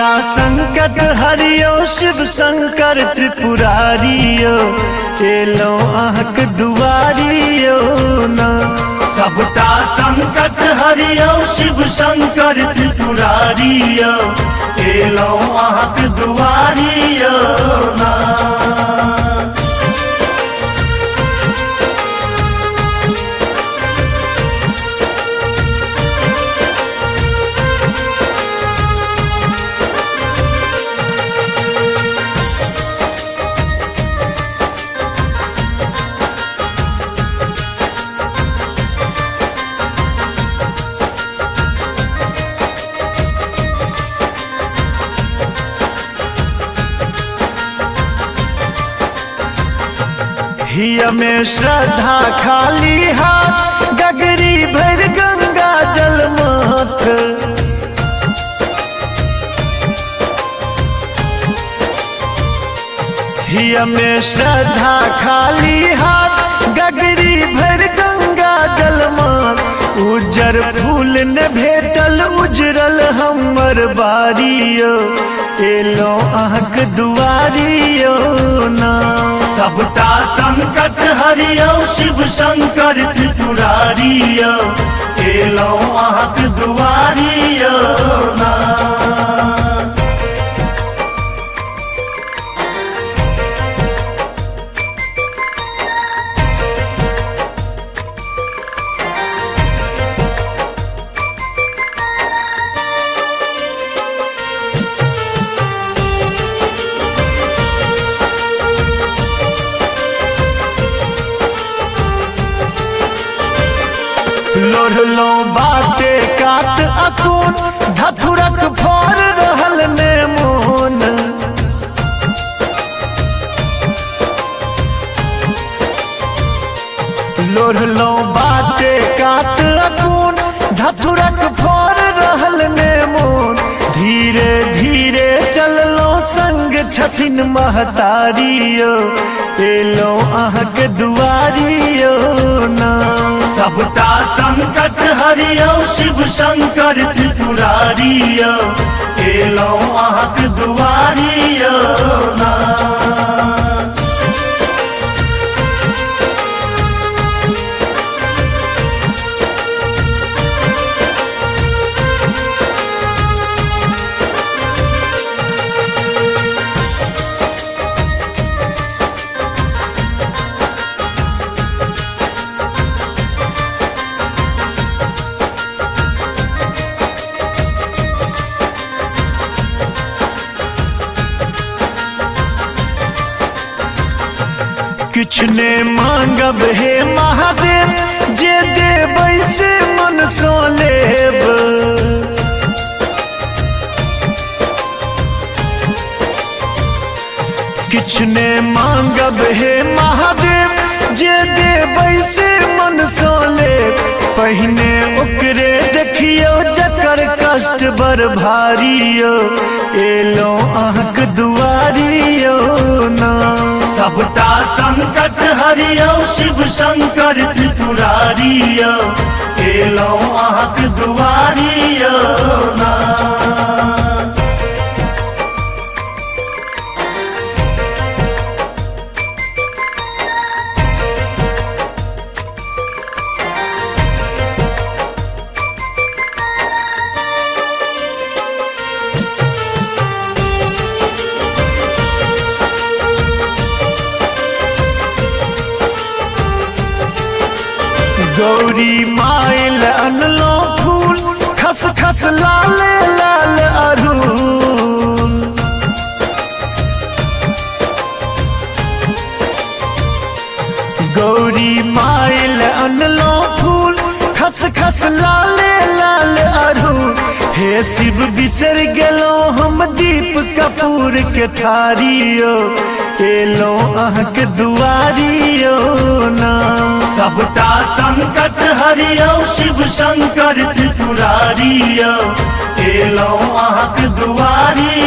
सबटा संकट हरियो शिव शंकर त्रिपुरारियो, एलो अहक दुआरियो ना। सबटा संकट हरियो शिव शंकर त्रिपुरारियो, एलो अहक दुआरियो ना। हिया में श्रद्धा खाली हाथ, गगरी भर गंगा जल माथ। हिया में श्रद्धा खाली हाथ, गगरी भर गंगा जल माथ। उज्जर फूल ने भेटल उजरल हमर बारियो, एलो अहक दुआरियो ना। सबटा संकट हरियो शिव शंकर त्रिपुरारियो, एलो अहक दुआरियो ना। लोढ़लो बाटे कात अखून, धथुरक फोर रहल ने मोन। लोढ़लो बाटे कात अखून, धथुरक फोर रहल ने मोन। धीरे धीरे चललो संग छथिन महतारियो, एलो अहक दुआरियो ना। सबटा संकट हरियो शिव शंकर त्रिपुरारियो, एलो अहक दुआरियो ना। किछु ने मांगब हे महादेव, जे देबै से मन सो लेब। किछु ने मांगब हे महादेव, जे देबै से मन सो लेब। पहिने ओकरे देखियो जकर कष्ट बड़ भारियो, एलो अहक दुआरियो ना। सबटा संकट हरियो शिव शंकर त्रिपुरारियो, एलो अहक दुआरियो ना। गौरी माइल अनलो फूल, खस खस लाल लाल अरुल। गौरी माइल अनलो फूल, खस खस लाल लाल अरुल। हे शिव बिसर गेलो हम दीप कपूर के थारियो, एलो अहक दुआरियो ना। सबटा संकट हरियो शिव शंकर त्रिपुरारियो, एलो अहक दुआरियो।